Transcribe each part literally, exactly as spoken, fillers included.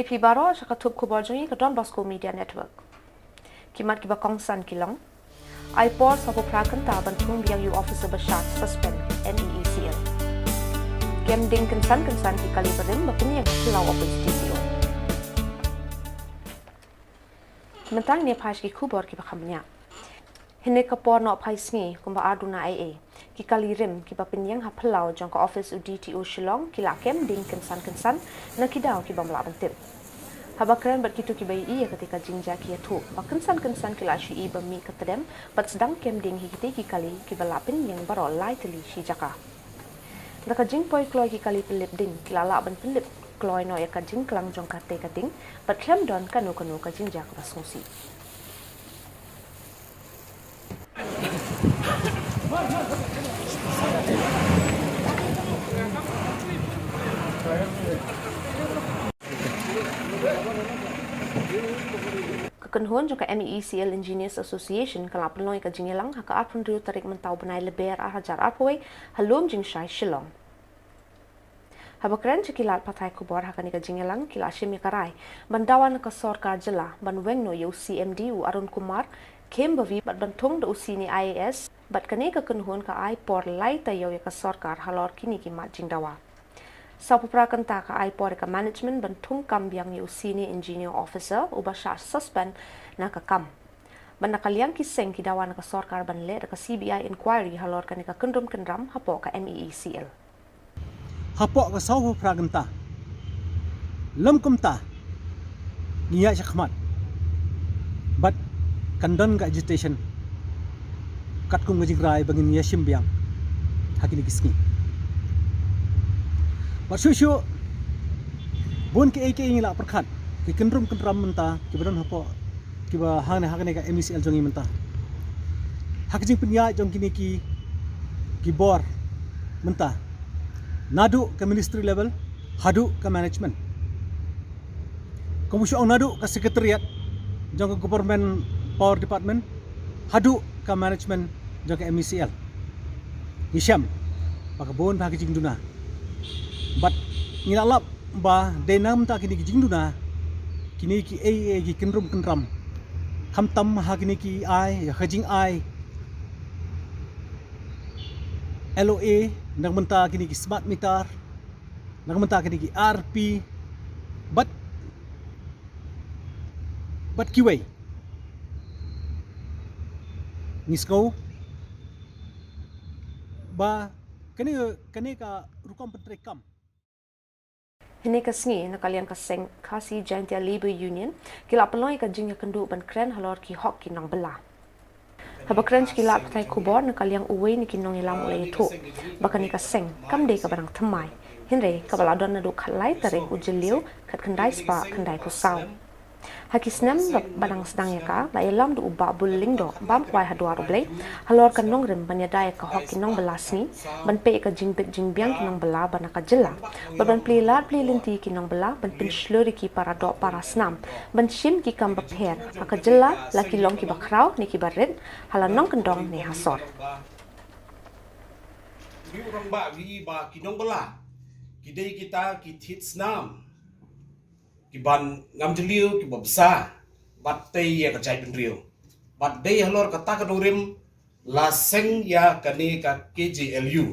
Phi baroh sha ka thup khubor jong ngi ka Don Bosco Media Network. Ki mat kiba kongsan ki long: Ai por sawphew phra kynta ban thung biang ïa u officer ba shah suspend, M E E C L. Kem ding kynsan kynsan ki kali barim ba pynïeng ha phyllaw office D T O. Mynta ngin ïa phai sha ki khubor kiba kham bniah. Hynne ka por nohphai sngi kumba ar duna eiei, ki kali rim kiba pynïeng ha phyllaw jong ka office u D T O Shillong ki la kem ding kynsan kynsan na ki daw ki bym lah ban tip. Haba kren bad kito kiba ïohi ïa katei ka jingjia ki ïathuh ba kynsan kynsan ki la shu ïohi ba mih ka tdem bad sdang kem ding hi kitei ki kali kiba la pynïeng baroh lai tylli shi jaka. Da ka jingpoi kloi ki kali pynlip ding, ki la lah ban pynlip kloi noh ïa ka jingklang jong katei ka ding bad khlem don kano kano ka jingjia kaba sngewsih. Ka kynhun jong ka M E E C L Engineers Association ka la pynlong ïa ka jingïalang ha ka arphew hynriew tarik mynta u bnai Lber ar hajar arphew wei ha Lum Jingshai Shillong. Haba kren sha ki lad pathai khubor ha kane ka jingïalang, ki la shim ïa ka rai ban dawa na ka sorkar jylla ban weng noh ïa u C M D u Arun Kumar Khembhavi bad ban thung da u senior I A S, bad kane ka kynhun ka ai por lai taïew ïa ka sorkar halor kine ki mat jingdawa. Sawphew phra kynta ka ai por ïa ka management ban thung kam biang ïa u senior engineer officer uba shah suspend na ka kam. Bad na ka liang ki seng ki dawa na ka sorkar ban leh da ka C B I inquiry halor kane ka kynrum kynram hapoh ka M E E C L. Hapoh ka sawphew phra kynta, lym kumta, ngi ïaid shakhmat bad kan don ka agitation katkum ka jingrai ba ngin ïa shim biang ha kine ki sngi. Bad shuh shuh bun kiei kiei ngi la pyrkhat, ki kynrum kynram mynta kiba don hapoh, kiba hangne ha kane ka M E C L jong ngi mynta, ha ka jingpynïaid jong kine ki, ki bor mynta, naduh ka ministry level haduh ka management. Kumba shu ong, naduh ka secretariat jong ka Government Power Department haduh ka management jong ka M E C L, ngi shem ba ka bun bha ki jingduna. Bad ngi la lap ba dei namar kine ki jingduna, kine kiei kiei ki kynrum kynram, khamtam ha kine ki ai, ha ka jingai L O A, nang mynta kine ki smart meter, nang mynta kine ki R P, bad, bad kiwei. Ngi sngew ba kane, kane ka rukom pyntreikam. Hynne ka sngi, na ka liang ka seng Khasi Jaintia Labour Union ki la pynlong ïa ka jingïakynduh ban kren halor ki hok ki nongbylla. Haba kren sha ki lad pathai khubor, na ka liang uwei na ki nongïalam u la ïathuh ba kane ka seng kam dei kaba dang thymmai, hynrei kaba la don naduh khatlai tarik u Jylliew khatkhyndai spah khyndaiphew saw. Ha ki snem ba, ba dang sdang ïa ka, la ïalam da u Bah Bull Lyngdoh, bam kwai ha dwar U Blei, halor ka nongrim ban ïada ïa ka hok ki nongbylla sngi, ban peit ïa ka jingbit jingbiang ki nongbylla ba na ka jylla, bad ban plie lad plie lynti ki nongbylla ban pynshlur ïa ki para doh para snam ban shim ki kam bapher ha ka jylla, la ki long kiba khraw ne kiba rit, ha la nongkyndong ne ha sor. Ngi u rangbah ngi ba ki nongbylla ki dei kita ki thied snam kiban ngam jylliew, kiba bsa bad tei ïa ka jaitbynriew. Bad dei halor kata ka nongrim la seng ïa kane ka K J L U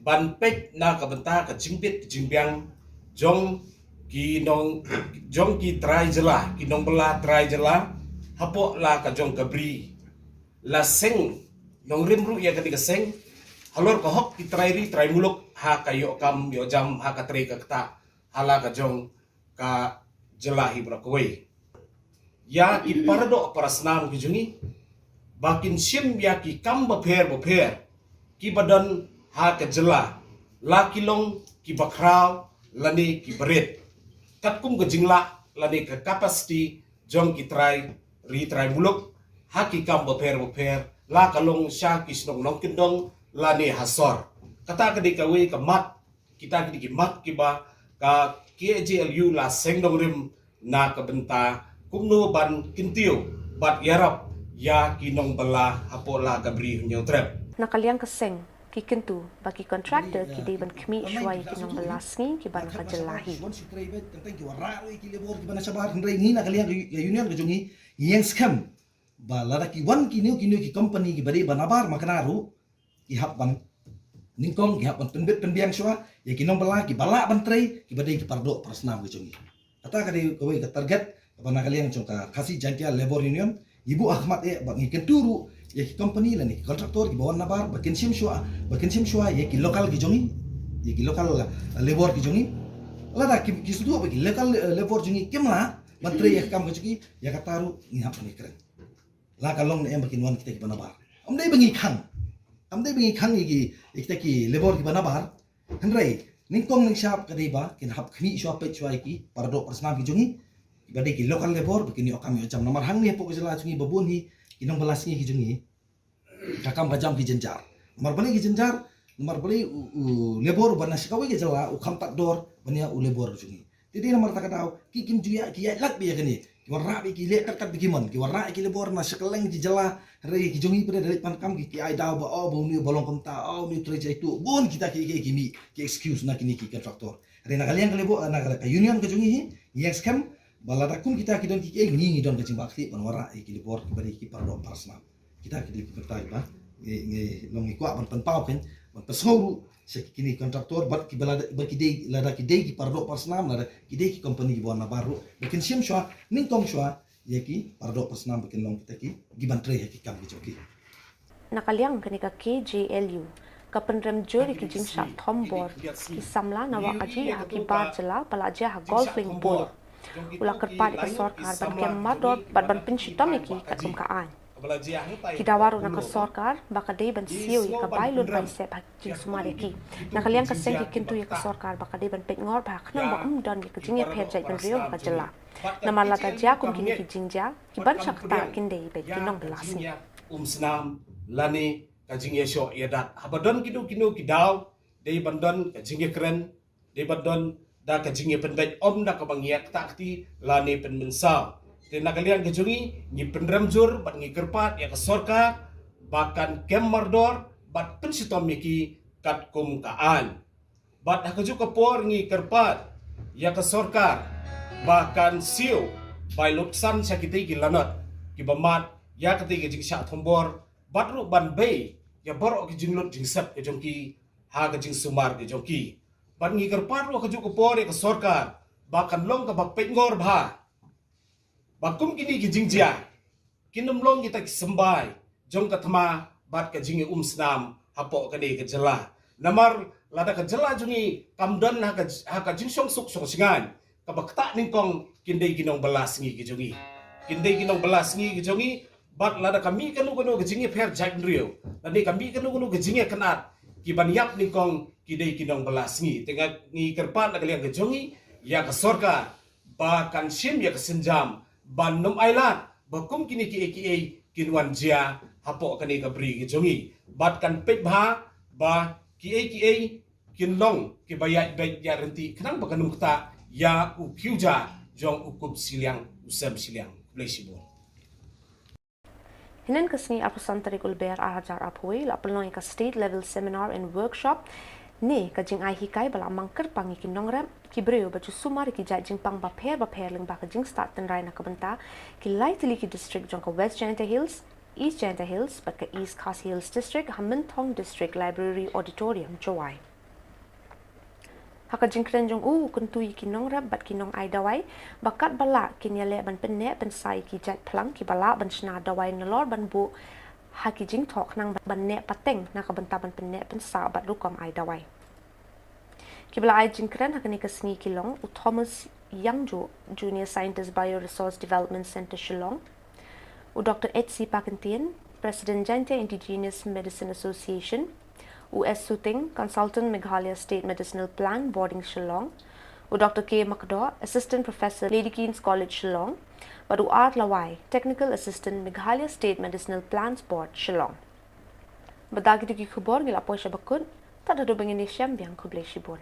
ban peit na ka bynta ka jingbit jingbiang jong ki nong, jong ki trai jylla, ki nongbylla trai jylla hapoh la ka jong ka bri. La seng nongrim ruh ïa kane ka seng halor ka hok ki trai ri trai muluk ha ka ïoh kam ïoh jam, ha ka trei ka ktah ha la ka jong ka jylla hi baroh kawei. Ïa ki para doh para snam ki jong ngi ba kin shim ïa ki kam bapher bapher kiba don ha ka jylla, la ki long kiba khraw lane kiba rit, katkum ka jinglah lane ka capacity jong ki trai ri trai muluk ha ki kam bapher bapher, la ka long sha ki shnong nongkyndong lane ha sor. Kata ka dei kawei ka mat, kita ki dei ki mat kiba ka K J L U la seng nongrim na ka bynta kumno ban kyntiew bad ïarap ïa ki nongbylla hapoh la ka bri Hynñiewtrep. Na ka liang ka seng, Ki kyntu ba ki contractor ki dei ban khmih shuwa ïa ki nongbylla sngi kiba na ka jylla hi. Tang ki warrah ruh ïa ki labor kiba na shabar, hynrei ngi na ka liang ka union ka jong ngi ngi ïeng skhem ba lada ki wan kino kino ki company kiba dei ban nabar makna ruh, ki hap ban nyngkong, ki hap ban pynbit pynbiang shuwa ïa ki nongbylla kiba lah ban trei, kiba dei ki paradoh parasnam ka jong ngi. Kata ka dei kawei ka target kaba na ka liang jong ka Khasi Jaintia Labour Union ngi buh ha khmat eh, ba ngi kyntu ruh ïa ki company lane ki contractor kiba wan nabar ba kin shim shuwa, ba kin shim shuwa ïa ki local ki jong ngi, ïa ki local, uh, labor ki jong ngi. Lada ki, ki shu duh ba ki local, uh, labor jong ngi kim lah ban trei ïa ka kam ka jong ki, ïa kata ruh ngi hap ban ïakren. La ka long ne em ba kin wan kita kiba nabar. Kam dei ba ngi khang. Kam dei ba ngi khang ïa ki, ïa kita ki labor kiba nabar. Hynrei nyngkong nyngshap ka dei ba kin hap khmih shuwa, peit shuwa ïa ki paradoh parasnam ki jong ngi, kiba dei ki local labor, ba kin ïoh kam ïoh jam. Namar hangne hapoh ka jylla jong ngi ba bun hi ki nongbylla sngi ki jong ngi, ka kam ka jam ki jynjar. Namar balei ki jynjar? Namar balei u, u labor uba na sha kawei ka jylla u kham tad dor ban ïa u labor jong ngi. Te dei namar kata ka daw ki kim ju ïa, ki ïaid lad beit ïa kane. Ki wanrah beit, ki leh kat kat beit ki mon, ki wanrah ïa ki labor na sha kylleng ki jylla. Hynrei ki jong ngi pat da leit pan kam ki, ki ai daw ba, oh, ba une ba long kumta, oh, une u trei jaitu. Bun kita ki, ki, ki mih ki excuse na kine ki contractor. Hynrei na ka liang ka labor, na ka, ka union ka jong ngi hi, ngi ïeng skhem ba lada kum kita ki don ki, ki, ngi, ngi don ka jingbakla ban wanrah ïa ki labor kiba dei ki paradoh parasnam. Kita ki dei ki bynta kiba ngi, ngi long ngi kwah ban pynpaw, kan, ban pynsngew ruh sha kine ki contractor bad kiba lada, ba ki dei, lada ki dei ki paradoh parasnam, lada ki dei ki company kiba wan nabar ruh, ba kin shim shuwa, nyngkong shuwa ïa ki paradoh parasnam, ba kin long kita ki, kiban trei ha ki kam ki jong ki. Na ka liang kane ka K J L U ka pynrem jur ïa ki jingshah thombor ki samla na wah aji ha ki bar jylla ba la jia ha Golf Link Polo. U la kyrpad ïa ka sorkar ban kem mardor bad ban pynshitom ïa ki katkum ka aiñ. Ki dawa ruh na ka sorkar ba ka dei ban siew ïa ka bai lut bai sep ha ki jingsumar ïa ki. Na ka liang ka seng ki kyntu ïa ka sorkar ba ka dei ban peit ngor bha khnang ba ym don ïa ka jingïapher jaitbynriew ha ka jylla. Namar lada jia kum kine ki jingjia, ki ban shah ktah kin dei beit ki nongbylla sngi. Umsnam lane ka jingïashoh ïadat. Haba don kino kino ki daw, dei ban don ka jingïakren, dei ban don da ka jingïapynbeit, ym da kaba ngi ïa ktah kti lane pynmynsaw. Te na ka liang ka jong ngi, ngi pynrem jur bad ngi kyrpad ïa ka sorkar ba kan kem mardor bad pynshitom ïa ki katkum ka aiñ. Bad ha kajuh ka por ngi kyrpad ïa ka sorkar ba kan siew bai lut ksan sha kitei ki lanot kiba mad ïa katei ka jingshah thombor, bad ruh ban bei ïa baroh ki jinglut jingsep ka jong ki ha ka jingsumar ka jong ki. Bad ngi kyrpad ruh ha kajuh ka por ïa ka sorkar ba kan long kaba peit ngor bha ba kum kine ki jingjia kin ym long kita ki symbai jong ka thma bad ka jingïaumsnam hapoh kane ka jylla. Namar lada ka jylla jong ngi kam don ha ka, ha ka jingshongsuk shongshngaiñ, kaba ktah nyngkong kin dei ki nongbylla sngi ki jong ngi. Kin dei ki nongbylla sngi ki jong ngi, bad lada ka mih kano kano ka jingïapher jaitbynriew, lane ka mih kano kano ka jingïakynad, kiban ïap nyngkong ki dei ki nongbylla sngi. Te nga, ngi kyrpad na ka liang ka jong ngi ïa ka sorkar ba kan shim ïa ka sienjam ban ym ailad ba kum kine kiei kiei kin wan jia hapoh kane ka bri ka jong ngi. Bad kan peit bha ba kiei kiei kin long kiba ïaid beit ïaid ryntih khnang ba kan ym ktah ïa u kiew ja jong u kup shiliang u sem shiliang. Khublei shibun. Hynnin ka sngi arphew san tarik u Lber ar hajar arphew wei la pynlong ïa ka State Level Seminar and Workshop ne ka jingai hikai ba la mang kyrpang ïa ki nongrep, ki briew ba ju sumar ïa ki jait jingpang bapher bapher lyngba ka jingstad tynrai na ka bynta ki lai tylli ki district jong ka West Jaintia Hills, East Jaintia Hills bad ka East Khasi Hills District ha Mynthong District Library Auditorium, Jowai. Ha ka jingkren jong u, u kyntu ïa ki nongrep bad ki nongai dawai ba katba lah kin ïaleh ban pynneh pynsah ïa ki jait phlang kiba lah ban shna dawai nalor ban buh ha ki jingthoh khnang ban neh pateng na ka bynta ban pynneh pynsah bad rukom ai dawai. Kiba la ai jingkren ha kane ka sngi ki long u Thomas Yangjo, Junior Scientist, Bioresource Development Centre, Shillong, u Doctor H C Pakyntein, President, Jaintia Indigenous Medicine Association, u S Suting, Consultant, Meghalaya State Medicinal Plan Boarding, Shillong, u Doctor K Makdoh, Assistant Professor, Lady Keen's College, Shillong, bad u R Lawai, Technical Assistant, Meghalaya State Medicinal Plans Board, Shillong. Bad da kito ki khubor ngi la poi sha ba kut, tad haduh ba ngin ïashem biang, khublei shibun.